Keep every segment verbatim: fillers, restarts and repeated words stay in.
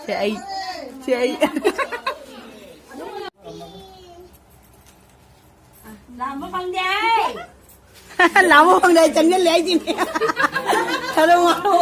ꯁꯦ ꯑꯩ, ꯁꯦ ꯑꯩ꯫ ꯂꯥꯝꯕ ꯐꯪꯗꯦ꯫ ꯂꯥꯝꯕ ꯐꯪꯗꯦ, ꯑꯩ ꯆꯪꯁꯤꯜꯂꯦ ꯍꯥꯏꯁꯤꯅꯦ꯫ ꯊꯔꯣ ꯃꯔꯣ꯫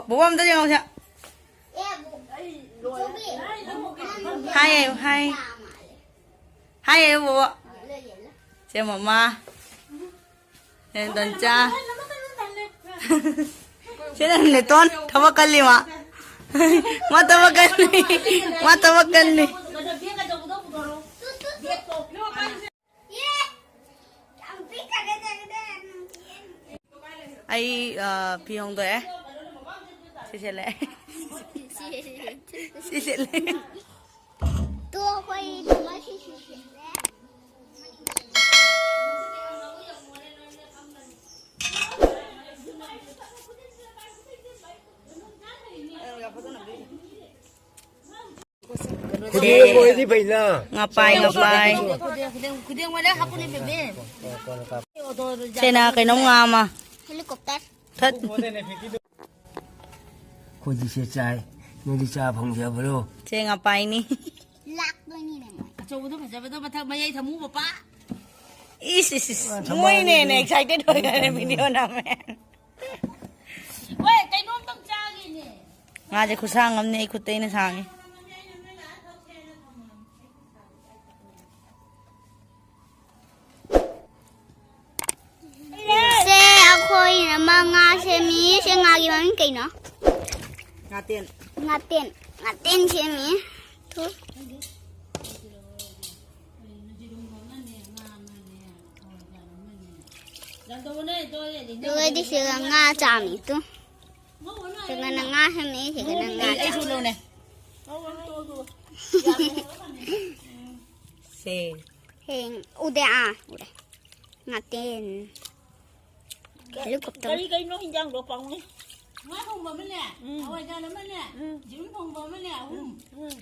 ꯕꯣꯕꯣ ꯑꯝꯇ ꯌꯦꯡꯉꯣꯁꯦ꯫ ꯍꯥꯏ ꯍꯥꯏꯌꯨ, ꯍꯥꯏ꯫ ꯍꯥꯏ ꯍꯥꯏꯌꯨ, ꯕꯣꯕꯣ꯫ ꯁꯦ, ꯃꯃꯥ꯫ ꯁꯦ, ꯗꯣꯟꯆꯥ꯫ ꯁꯦ, ꯅꯪ ꯅꯦꯇꯣꯟ ꯊꯕꯛ ꯀꯜꯂꯤ ꯃꯥ꯫ ꯃꯥ ꯊꯕꯛ ꯀꯜꯂꯤ꯫ ꯃꯥ ꯊꯕꯛ ꯀꯜꯂꯤ꯫ ꯑꯩ, ꯑ, ꯐꯤ ꯍꯣꯡꯗꯣꯛꯑꯦ꯫ ꯁꯤ ꯁꯦꯠꯂꯦ꯫ ꯁꯤ ꯁꯦꯠꯂꯦ꯫ ꯇꯣ ꯑꯩꯈꯣꯏ ꯊꯝꯃꯣꯏ ꯁꯤ ꯁꯦꯠꯂꯦ꯫ ꯈꯨꯗꯦꯡ ꯑꯣꯏꯗꯤ ꯐꯩꯅ꯫ ꯉꯄꯥꯏ, ꯉꯄꯥꯏ꯫ ꯈꯨꯗꯦꯡ, ꯈꯨꯗꯦꯡ, ꯈꯨꯗꯦꯡ ꯑꯣꯏꯅ ꯍꯥꯞꯄꯨꯅꯦ, ꯕꯦꯕꯤ꯫ ꯁꯦꯅꯥ ꯀꯩꯅꯣꯝ ꯉꯥ ꯑꯃ꯫ ꯍꯦꯂꯤꯀꯣꯞꯇꯔ꯫ ꯊꯠ꯫ ꯑꯩꯈꯣꯏꯗꯤ ꯁꯦ ꯆꯥꯏ, ꯅꯣꯏꯗꯤ ꯆꯥ ꯐꯪꯖꯕ꯭ꯔꯣ? ꯁꯦ ꯉꯄꯥꯏꯅꯤ꯫ ꯂꯥꯛꯇꯣꯏꯅꯤꯅꯦ ꯃꯣꯏ꯫ ꯑꯆꯧꯕꯗꯣ ꯐꯖꯕꯗꯣ ꯃꯊꯛ ꯃꯌꯥꯏ ꯊꯝꯃꯨ, ꯄꯄꯥ꯫ ꯏꯁ, ꯏꯁ, ꯏꯁ꯫ ꯊꯝꯃꯣ ꯃꯣꯏꯅ ꯍꯦꯟꯅ ꯍꯥꯏꯗꯤ꯫ Excited ꯑꯣꯏꯈꯔꯦ video ꯅꯝꯃꯦ꯫ ꯍꯣꯏ, ꯀꯩꯅꯣꯝꯇꯪ ꯆꯥꯒꯦꯅꯦ꯫ ꯉꯥꯁꯦ ꯈꯨꯁꯥꯡ ꯑꯃꯅꯦ, ꯑꯩ ꯈꯨꯠꯇ ꯑꯩꯅ ꯁꯥꯡꯉꯤ꯫ ꯁꯦ, ꯑꯩꯈꯣꯏꯅ ꯑꯃ ꯉꯥ ꯁꯦꯝꯃꯤ꯫ ꯁꯦ, ꯉꯥꯒꯤ ꯃꯃꯤꯡ ꯀꯩꯅꯣ? ꯉꯥꯇꯦꯟ꯫ ꯉꯥꯇꯦꯟ꯫ ꯉꯥꯇꯦꯟ ꯁꯦꯝꯃꯤ꯫ ꯊꯨ꯫ ꯑꯗꯨꯒꯗꯤ ꯁꯤꯒ ꯉꯥ ꯆꯥꯝꯃꯤ ꯇꯨ꯫ ꯁꯤꯒꯅ ꯉꯥ ꯁꯦꯝꯃꯤ, ꯁꯤꯒꯅ ꯉꯥ ꯑꯩ, ꯑꯩꯁꯨ ꯆꯥꯝꯃꯤ꯫ ꯂꯧꯅꯦ꯫ ꯁꯦ꯫ ꯍꯌꯦꯡ ꯎꯗꯦ, ꯑꯥ, ꯎꯔꯦ꯫ ꯉꯥꯇꯦꯟ꯫ ꯀ-, ꯍꯦꯂꯤꯀꯣꯞꯇꯔ꯫ ꯀꯔꯤ ꯀꯔꯤꯅꯣ ꯍꯤꯟꯖꯥꯡꯗꯣ ꯄꯥꯎꯅꯦ? ꯉꯥ ꯊꯣꯡꯕ ꯑꯃꯅꯦ, ꯎꯝ꯫ ꯍꯋꯥꯏꯖꯥꯔ ꯑꯃꯅꯦ, ꯎꯝ꯫ ꯌꯦꯔꯨꯝ ꯊꯣꯡꯕ ꯑꯃꯅꯦ, ꯑꯍꯨꯝ꯫ ꯎꯝ꯫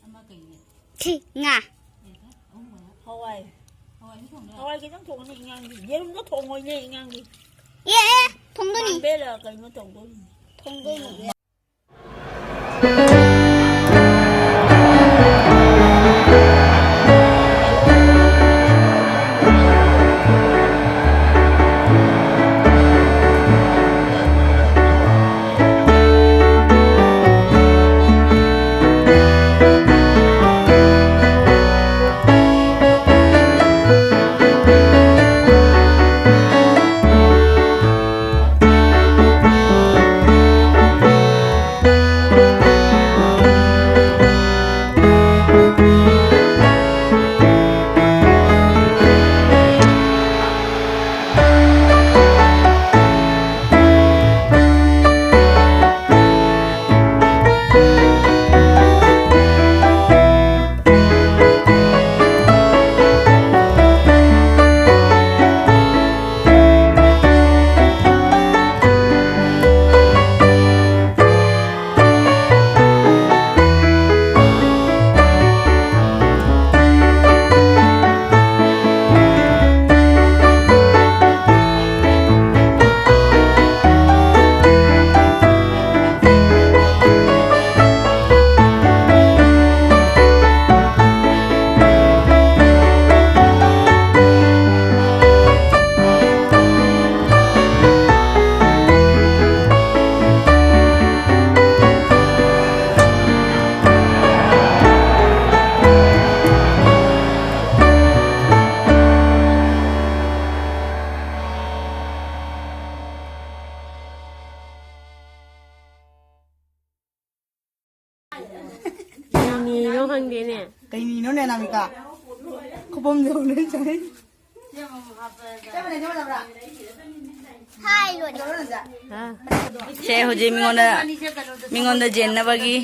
ꯑꯃ ꯀꯩꯅꯣ? ꯊꯤ, ꯉꯥ꯫ ꯍꯋꯥꯏ꯫ ꯍꯋꯥꯏ ꯑꯃ ꯊꯣꯡꯕ꯫ ꯍꯋꯥꯏ ꯈꯤꯇꯪ ꯊꯣꯡꯉꯅꯤ ꯏꯉꯥꯡꯒꯤ꯫ ꯌꯦꯔꯨꯝꯗꯣ ꯊꯣꯡꯉꯣꯏꯅꯦ ꯏꯉꯥꯡꯒꯤ꯫ ꯑꯦ, ꯑꯦ, ꯊꯣꯡꯗꯣꯏꯅꯤ꯫ ꯃꯥꯟꯕꯦꯔ ꯀꯩꯅꯣ ꯇꯧꯗꯣꯏꯅꯤ꯫ ꯊꯣꯡꯗꯣꯏꯅꯤ꯫ ꯀꯩꯅꯤꯅꯣꯅꯦ, ꯅꯥꯃꯤꯀꯥ? ꯈꯨꯕꯝ ꯌꯧꯅ ꯆꯪꯉꯤ꯫ ꯍꯥꯏ, ꯂꯣꯏꯔꯦ꯫ ꯁꯦ ꯍꯧꯖꯤꯛ ꯃꯤꯉꯣꯟꯗ, ꯃꯤꯉꯣꯟꯗ ꯖꯦꯟꯅꯕꯒꯤ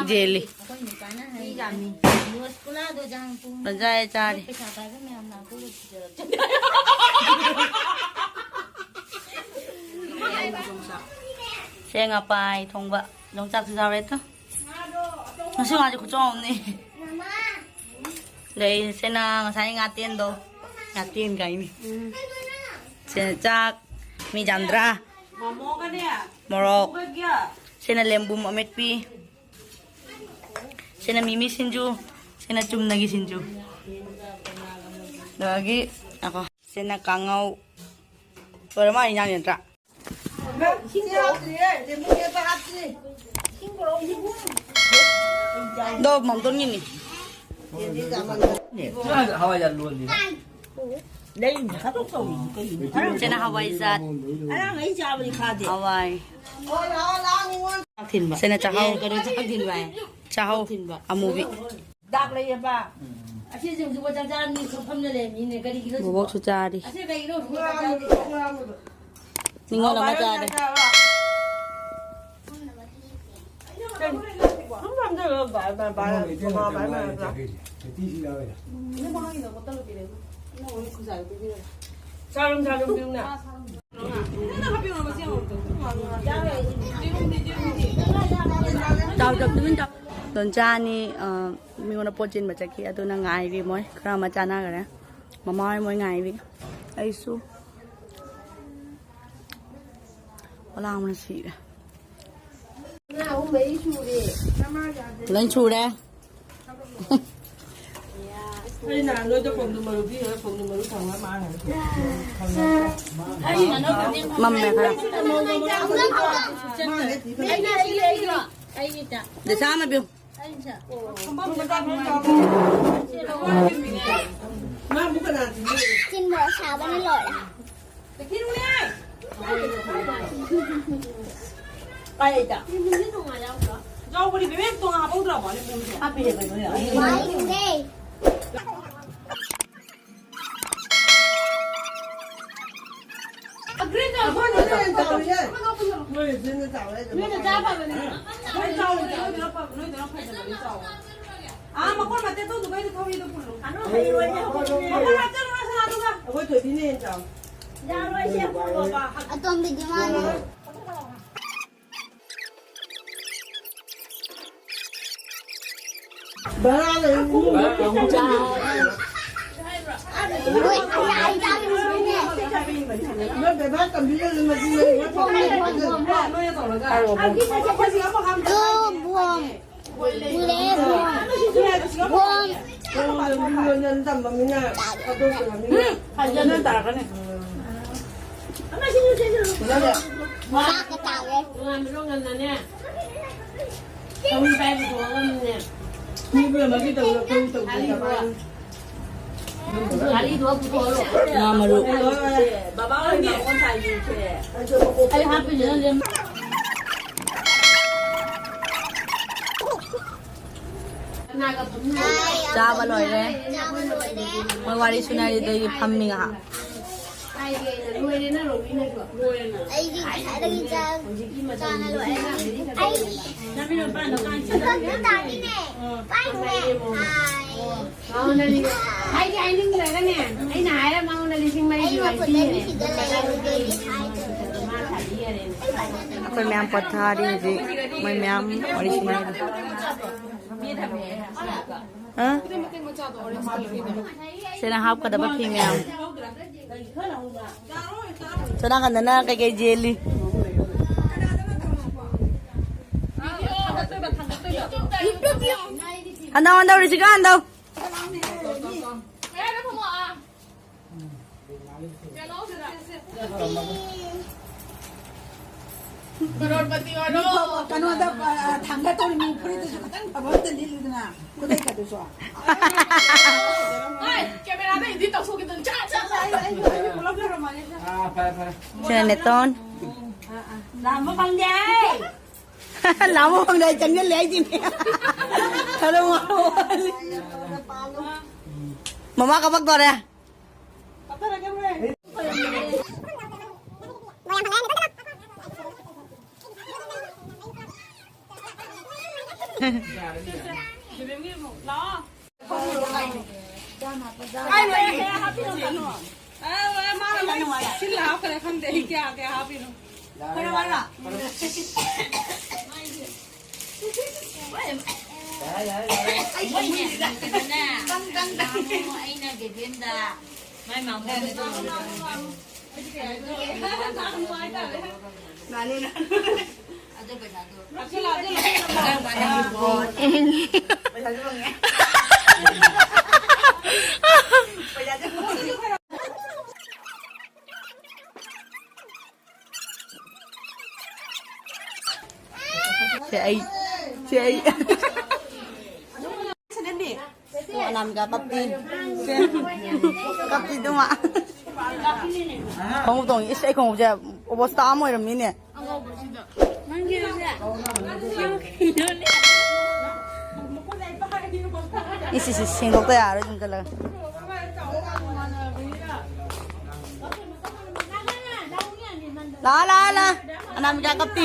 ꯖꯦꯜꯂꯤ꯫ ꯃꯖꯥ ꯆꯥꯔꯤ꯫ ꯁꯦ ꯉꯄꯥꯏ ꯊꯣꯡꯕ ꯌꯣꯡꯆꯥꯛꯁꯨ ꯌꯥꯎꯔꯦ꯫ ꯇꯨ꯫ ꯉꯁꯤ ꯉꯥꯁꯦ ꯈꯨꯆꯥꯎ ꯑꯃꯅꯤ꯫ ꯑꯗꯩ ꯁꯤꯅ ꯉꯁꯥꯏ ꯉꯥꯇꯦꯟꯗꯣ꯫ ꯉꯥꯇꯦꯟ ꯀꯥꯏꯅꯤ꯫ ꯁꯤꯅ ꯆꯥꯛ꯫ ꯃꯤ ꯌꯥꯝꯗ꯭ꯔꯥ? ꯃꯣꯔꯣꯛ꯫ ꯁꯤꯅ ꯂꯦꯝꯕꯨꯝ ꯑꯃꯦꯠꯄꯤ꯫ ꯁꯤꯅ ꯃꯤꯃꯤ ꯁꯤꯡꯖꯨ꯫ ꯁꯤꯅ ꯆꯨꯝꯅꯒꯤ ꯁꯤꯡꯖꯨ꯫ ꯑꯗꯒꯤ ꯉꯥꯏꯈꯣ꯫ ꯁꯤꯅ ꯀꯥꯡꯉꯧ꯫ ꯂꯣꯏꯔ ꯃꯥꯜꯂꯦ ꯏꯟꯖꯥꯡꯁꯦ ꯅꯠꯇ꯭ꯔꯥ? ꯏꯁꯤꯡ ꯍꯥꯞꯇ꯭ꯔꯤꯌꯦ, ꯂꯦꯕꯨ ꯃꯦꯠꯄ ꯍꯥꯞꯇ꯭ꯔꯤ꯫ ꯏꯁꯤꯡ ꯄꯨꯔꯛꯑꯣ, ꯏꯁꯤꯡ꯫ ꯗꯣ ꯃꯥꯝꯇꯣꯟꯒꯤꯅꯤ꯫ ꯌꯦꯟꯗꯤ ꯆꯥꯃꯟꯗꯅ꯫ ꯍꯋꯥꯏꯖꯥꯔ ꯂꯣꯜꯂꯤ꯫ ꯂꯩ ꯈꯥꯇꯣꯛ ꯇꯧꯔꯤꯁꯤ ꯀꯩꯒꯤꯅꯣ? ꯁꯤꯅ ꯍꯋꯥꯏꯖꯥꯔ꯫ ꯑꯉꯥꯡꯈꯩ ꯆꯥꯕꯗꯤ ꯈꯥꯗꯦ꯫ ꯍꯋꯥꯏ꯫ ꯑꯣ, ꯂꯥꯛꯑꯣ, ꯂꯥꯛꯑꯣ, ꯅꯤꯉꯣꯜ꯫ ꯆꯥꯛ ꯊꯤꯟꯕ꯫ ꯁꯤꯅ ꯆꯥꯛꯍꯥꯎ꯫ ꯑꯦ, ꯀꯩꯅꯣ ꯆꯥꯛ ꯊꯤꯟꯕ ꯍꯥꯏ꯫ ꯆꯥꯛꯍꯥꯎ ꯆꯥꯛ ꯊꯤꯟꯕ꯫ ꯑꯃꯨꯕꯤ꯫ ꯗꯥꯛ ꯂꯩꯌꯦꯕ꯫ ꯑꯁꯤꯁꯤꯡꯁꯤꯕꯨ ꯆꯥꯛ ꯆꯥꯔꯅꯤ ꯐꯝꯅ ꯂꯩꯔꯝꯃꯤꯅꯦ꯫ ꯀꯔꯤꯒꯤꯅꯣ ꯁꯤꯕꯣ? ꯃꯣꯃꯣꯁꯨ ꯆꯥꯔꯤ꯫ ꯑꯁꯤ ꯀꯩꯒꯤꯅꯣ ꯍꯧꯖꯤꯛ ꯆꯥꯛ ꯆꯥꯔꯤꯁꯦ? ꯅꯤꯉꯣꯜ ꯑꯃ ꯆꯥꯔꯦ꯫ ꯁꯨꯝ ꯐꯝꯖꯜꯂꯣ, ꯕꯥ-, ꯕꯥ-, ꯕꯥ-, ꯃꯃꯥ ꯕꯥ-, ꯕꯥ-, ꯕꯥ-, ꯆꯥꯔꯨꯝ, ꯆꯥꯔꯨꯝ ꯄꯤꯌꯨꯅꯦ꯫ ꯆꯥꯎ, ꯆꯥꯎ, ꯇꯨꯃꯤꯟ ꯆꯥꯎ꯫ ꯗꯣꯟꯆꯥꯅꯤ, ꯑ, ꯃꯤꯉꯣꯟꯗ ꯄꯣꯠ ꯆꯦꯟꯕ ꯆꯠꯈꯤ, ꯑꯗꯨꯅ ꯉꯥꯏꯔꯤ ꯃꯣꯏ꯫ ꯈꯔ ꯑꯃ ꯆꯥꯅꯈ꯭ꯔꯦ꯫ ꯃꯃꯥ ꯍꯣꯏ ꯃꯣꯏ ꯉꯥꯏꯔꯤ꯫ ꯑꯩꯁꯨ ꯂꯥꯡꯕꯅ ꯁꯤꯔꯦ꯫ ꯂꯣꯏ ꯁꯨꯔꯦ꯫ ꯑꯩ ꯅꯍꯥꯟ ꯅꯣꯏꯗ ꯀꯣꯡꯗꯨ ꯃꯔꯨ ꯄꯤꯔꯒ ꯀꯣꯡꯗꯨ ꯃꯔꯨ ꯊꯝꯃꯒ ꯃꯥꯡꯉꯦ꯫ ꯃꯝꯃꯦ ꯈꯔ꯫ ꯗꯁꯥ ꯑꯃ ꯄꯤꯌꯨ꯫ ꯃꯥ ꯑꯃꯨꯛ ꯀꯅꯥ ꯊꯤꯟꯗꯣꯏꯅꯣ? ꯆꯤꯟ ꯃꯣꯔꯣꯛ ꯁꯥꯕꯅ ꯂꯣꯏꯔꯦ꯫ ꯀꯥꯏ ꯂꯩꯇ? ꯍꯥꯎꯕꯅꯤ, ꯕꯦꯕꯦ, ꯇꯣꯉꯥꯟ ꯍꯥꯞꯍꯧꯗ꯭ꯔꯕꯣ? ꯍꯥꯞꯄꯤꯔꯦ, ꯀꯩꯅꯣ, ꯌꯥꯝ ꯍꯥꯎꯕꯅꯤ꯫ ꯒ꯭ꯔꯤꯟ ꯇꯧꯔꯣ꯫ ꯑꯩꯈꯣꯏ ꯅꯣꯏꯅ ꯍꯦꯟꯅ ꯆꯥꯎꯋꯤꯍꯦ꯫ ꯅꯣꯏ ꯑꯗꯨꯅ ꯆꯥꯎꯋꯦ꯫ ꯅꯣꯏꯅ ꯆꯥ ꯐꯕꯅꯦ꯫ ꯅꯣꯏ ꯆꯥꯎꯋꯦ, ꯅꯣꯏꯗꯨꯅ ꯐꯕ, ꯅꯣꯏꯗꯨꯅ ꯐꯖꯕꯅꯤ, ꯆꯥꯎꯋꯦ꯫ ꯑꯥ, ꯃꯈꯣꯟ ꯃꯇꯦꯛ ꯇꯧꯗꯕꯩꯗꯣ ꯊꯧꯔꯤꯗꯣ ꯄꯨꯜꯂꯣ꯫ ꯃꯈꯣꯟ ꯍꯥꯞꯆꯜꯂꯨ, ꯁꯅꯥꯗꯨꯒ꯫ ꯑꯩꯈꯣꯏ ꯊꯣꯏꯕꯤꯅ ꯍꯦꯟꯅ ꯆꯥꯎꯋꯦ꯫ ꯌꯥꯔꯣꯏ, ꯁꯦ ꯄꯨꯜꯂꯣꯕ꯫ ꯑꯇꯣꯝꯕꯤꯗꯤ ꯃꯥꯅ꯫ ꯚꯔꯥ ꯂꯩ꯫ ꯅꯣꯏ ꯕꯦꯕꯥ ꯇꯝꯕꯤꯔꯁꯨ ꯃꯆꯤꯟ ꯃꯌꯥ ꯇꯧꯔꯒ꯫ ꯇꯨ ꯕꯣꯝ꯫ ꯄꯨꯔꯦ ꯕꯣꯝ꯫ ꯕꯣꯝ꯫ ꯐꯖꯅ ꯇꯥꯔꯛꯀꯅꯤ꯫ ꯆꯥꯛꯀ ꯇꯥꯔꯦ꯫ ꯇꯣꯉꯥꯟꯕꯗꯣ ꯉꯟꯅꯅꯦ꯫ ꯊꯧꯔꯤ ꯄꯥꯏ ꯄꯨꯊꯣꯛꯑꯒꯅꯦ꯫ ꯃꯤ ꯄꯨꯝꯅꯃꯛꯀꯤ ꯇꯧꯔꯣ, ꯑꯩꯈꯣꯏ ꯇꯧꯗꯦ꯫ ꯒꯥꯔꯤꯗꯣ ꯄꯨꯊꯣꯛꯍꯜꯂꯣ꯫ ꯉꯥ ꯃꯔꯨ꯫ ꯕꯕꯥ ꯍꯣꯏ ꯃꯉꯣꯟ ꯇꯥꯏꯕꯤꯁꯦ꯫ ꯑꯩ ꯍꯥꯞꯄꯤꯁꯦ ꯅꯪꯁꯦ꯫ ꯆꯥꯕ ꯂꯣꯏꯔꯦ꯫ ꯆꯥꯕ ꯂꯣꯏꯔꯦ꯫ ꯃꯣꯏ ꯋꯥꯔꯤ ꯁꯨꯅꯔꯤꯗꯨꯒꯤ ꯐꯝꯃꯤ ꯉꯥꯏꯍꯥꯛ꯫ ꯑꯩꯗꯤ ꯉꯁꯥꯏꯗꯒꯤ ꯆꯥ-, ꯆꯥꯅ ꯂꯣꯏꯔꯦ꯫ ꯑꯩ ꯈꯪꯗ ꯇꯥꯒꯤꯅꯦ꯫ ꯄꯥꯏꯅꯦ꯫ ꯍꯥꯏ꯫ ꯃꯉꯣꯟꯗ ꯂꯤ-, ꯍꯥꯏꯗꯤ ꯍꯥꯏꯅꯤꯡꯗ꯭ꯔꯒꯅꯦ, ꯑꯩꯅ ꯍꯥꯏꯔ ꯃꯉꯣꯟꯗ ꯂꯤꯁꯤꯡ ꯃꯔꯤ ꯑꯩ ꯃꯈꯨꯠꯇ ꯄꯤꯔꯛꯑꯦ꯫ ꯃꯤꯁꯤꯗ ꯂꯩꯔꯨꯕꯗꯒꯤ ꯍꯥꯏꯗ꯭ꯔꯦ꯫ ꯑꯩꯈꯣꯏ ꯃꯌꯥꯝ ꯄꯣꯊꯥꯔꯤ ꯍꯧꯖꯤꯛ꯫ ꯃꯣꯏ ꯃꯌꯥꯝ ꯋꯥꯔꯤ ꯁꯥꯟꯅꯔꯤ꯫ ꯍꯥ? ꯁꯤꯅ ꯍꯥꯞꯀꯗꯕ ꯐꯤ ꯃꯌꯥꯝ꯫ ꯁꯣꯝ ꯅꯥꯀꯟꯗꯅ ꯀꯩꯀꯩ ꯌꯦꯜꯂꯤ? ꯍꯟꯗꯧ, ꯍꯟꯗꯧ, ꯔꯤꯁꯤꯀꯥ, ꯍꯟꯗꯧ꯫ ꯀꯔꯣꯔꯄꯇꯤ ꯑꯣꯏꯔꯣ꯫ ꯀꯩꯅꯣꯗ, ꯑ, ꯊꯥꯡꯒꯠꯇꯧꯔꯤ ꯃꯤ ꯐꯨꯔꯤꯠꯇꯨꯁꯨ ꯈꯤꯇꯪ ꯐꯕ ꯑꯝꯇ ꯂꯤꯠꯂꯨꯗꯅ, ꯈꯨꯗꯩꯀꯗꯨꯁꯨ꯫ ꯍꯣꯏ, ꯀꯦꯃꯦꯔꯥꯗ ꯏꯗꯤꯠ ꯇꯧꯊꯣꯛꯈꯤꯗꯅ꯫ ꯆꯥ, ꯆꯥ, ꯆꯥ, ꯑꯩ, ꯑꯩ, ꯑꯩ ꯄꯨꯂꯞ ꯂꯩꯔꯝꯃꯒꯦ꯫ ꯑꯥ, ꯐꯔꯦ, ꯐꯔꯦ꯫ ꯁꯤꯅ ꯅꯦꯇꯣꯟ꯫ ꯑꯥ, ꯑꯥ꯫ ꯂꯥꯝꯕ ꯐꯪꯗꯦ꯫ ꯂꯥꯃꯣ ꯐꯪꯗ ꯑꯩ ꯆꯪꯁꯤꯜꯂꯦ ꯍꯥꯏꯁꯤꯅꯦ꯫ ꯈꯔ ꯋꯥꯔꯣ꯫ ꯃꯃꯥ ꯀꯄꯛꯇꯣꯔꯦ꯫ ꯑꯩꯅ ꯕꯦꯕꯦꯟꯗ ꯃꯥꯏ ꯃꯥꯡꯗ ꯁꯦ ꯑꯩ ꯁꯦ ꯑꯩ ꯑꯣ, ꯑꯅꯥꯃꯤꯀꯥ ꯀꯞꯄꯤ꯫ ꯁꯦ, ꯀꯞꯄꯤꯗꯨꯃ꯫ ꯈꯣꯡꯎꯞ ꯇꯣꯡꯉꯤ꯫ ꯏꯁ, ꯑꯩ ꯈꯣꯡꯎꯞꯁꯦ ꯑꯣꯕꯁꯇꯥ ꯑꯃ ꯑꯣꯏꯔꯝꯃꯤꯅꯦ꯫ ꯏꯁ, ꯏꯁ, ꯏꯁ, ꯁꯦꯡꯗꯣꯛꯇ ꯌꯥꯔꯣꯏ ꯑꯗꯨꯝ ꯆꯠꯂꯒ꯫ ꯂꯥ, ꯂꯥ, ꯂꯥ꯫ ꯑꯅꯥꯃꯤꯀꯥ ꯀꯞꯄꯤ꯫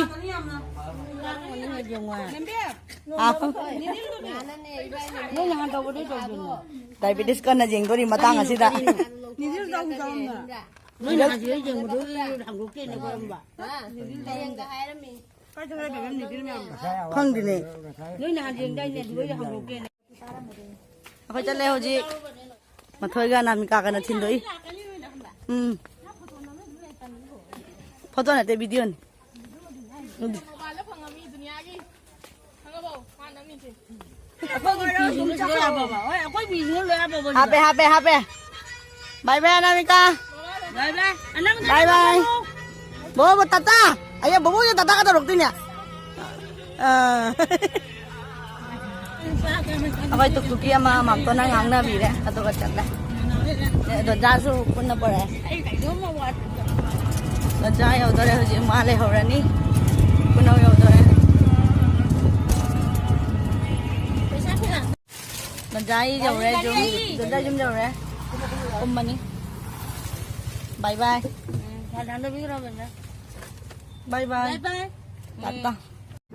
ꯍꯥꯎ꯫ ꯅꯣꯏ ꯅꯍꯥꯟ ꯇꯧꯕꯗꯣ ꯇꯧꯗꯣꯏꯅꯣ? ꯗꯥꯏꯕꯦꯇꯤꯁ ꯀꯟꯅ ꯌꯦꯡꯗꯣꯔꯤ ꯃꯇꯥꯡ ꯑꯁꯤꯗ꯫ ꯅꯤꯗꯤꯜ ꯇꯧ ꯇꯧꯅ꯫ ꯅꯣꯏ ꯅꯍꯥꯟ ꯁꯤꯗ ꯌꯦꯡꯕꯗꯣ ꯍꯪꯗꯣꯛꯇꯦꯅꯦ ꯀꯔꯝꯕ? ꯀꯥꯏ ꯆꯠꯈ꯭ꯔꯦ ꯕꯦꯕꯦꯝ ꯅꯤꯗꯤꯜ ꯃꯌꯥꯝꯗꯣ? ꯈꯪꯗꯦꯅꯦ꯫ ꯅꯣꯏ ꯅꯍꯥꯟ ꯌꯦꯡꯗꯥꯏꯅꯦ ꯑꯗꯨꯗ ꯍꯪꯗꯣꯛꯇꯦꯅꯦ꯫ ꯑꯩꯈꯣꯏ ꯆꯠꯂꯦ ꯍꯧꯖꯤꯛ꯫ ꯃꯊꯣꯏꯒ ꯑꯅꯥꯃꯤꯀꯥꯒꯅ ꯊꯤꯟꯗꯣꯛꯏ꯫ ꯎꯝ꯫ ꯐꯣꯇꯣ ꯅꯠꯇꯦ, ꯚꯤꯗꯤꯑꯣꯅꯤ꯫ ꯃꯣꯕꯥꯏꯜꯗ ꯐꯪꯉꯝꯃꯤ ꯗꯨꯅꯤꯌꯥꯒꯤ꯫ ꯈꯪꯉꯕꯣ? ꯃꯥ ꯅꯝꯃꯤꯁꯦ꯫ ꯑꯩꯈꯣꯏꯒꯤ ꯐꯤꯁꯤꯡꯗꯣ ꯂꯣꯏ ꯍꯥꯞꯄꯕ? ꯍꯣꯏ, ꯑꯩꯈꯣꯏ ꯐꯤꯁꯤꯡꯗꯣ ꯂꯣꯏ ꯍꯥꯞꯄꯕ ꯁꯤꯗ? ꯍꯥꯞꯄꯦ, ꯍꯥꯞꯄꯦ, ꯍꯥꯞꯄꯦ꯫ ꯕꯥꯏ ꯕꯥꯏ, ꯑꯅꯥꯃꯤꯀꯥ꯫ ꯕꯥꯏ ꯕꯥꯏ꯫ ꯑꯅꯥꯃꯤꯀꯥ ꯕꯥꯏ ꯕꯥꯏ꯫ ꯆꯠꯂꯣ꯫ ꯕꯣꯕꯣ, ꯇꯥꯇꯥ꯫ ꯑꯌꯥ, ꯕꯣꯕꯣꯁꯦ ꯇꯥꯇꯥꯒ ꯇꯧꯔꯛꯇꯣꯏꯅꯦ꯫ ꯑꯥ꯫ ꯑꯩꯈꯣꯏ ꯇꯨꯛꯇꯨꯛꯀꯤ ꯑꯃ ꯃꯥꯝꯇꯣꯟꯅ ꯉꯥꯡꯅꯕꯤꯔꯦ, ꯑꯗꯨꯒ ꯆꯠꯂꯦ꯫ ꯑꯗꯣ ꯖꯥꯁꯨ ꯄꯨꯟꯅ ꯄꯨꯔꯛꯑꯦ꯫ ꯑꯗꯣ ꯖꯥ ꯌꯧꯗꯣꯔꯦ ꯍꯧꯖꯤꯛ, ꯃꯥ ꯂꯩꯍꯧꯔꯅꯤ꯫ ꯄꯨꯟꯅ ꯌꯧꯗꯣꯔꯦ꯫ ꯑꯣꯖꯥ ꯑꯩ ꯌꯧꯔꯦ, ꯌꯨꯝ꯫ ꯑꯣꯖꯥ ꯌꯨꯝ ꯌꯧꯔꯦ꯫ ꯀꯨꯝꯃꯅꯤ꯫ ꯕꯥꯏ ꯕꯥꯏ꯫ ꯎꯝ, ꯐꯣꯟ ꯊꯥꯡꯗꯕꯤꯈ꯭ꯔꯣ, ꯕꯦꯝꯃ꯫ ꯕꯥꯏ ꯕꯥꯏ꯫ ꯕꯥꯏ ꯕꯥꯏ꯫ ꯇꯥꯇꯥ꯫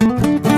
ꯎꯝ꯫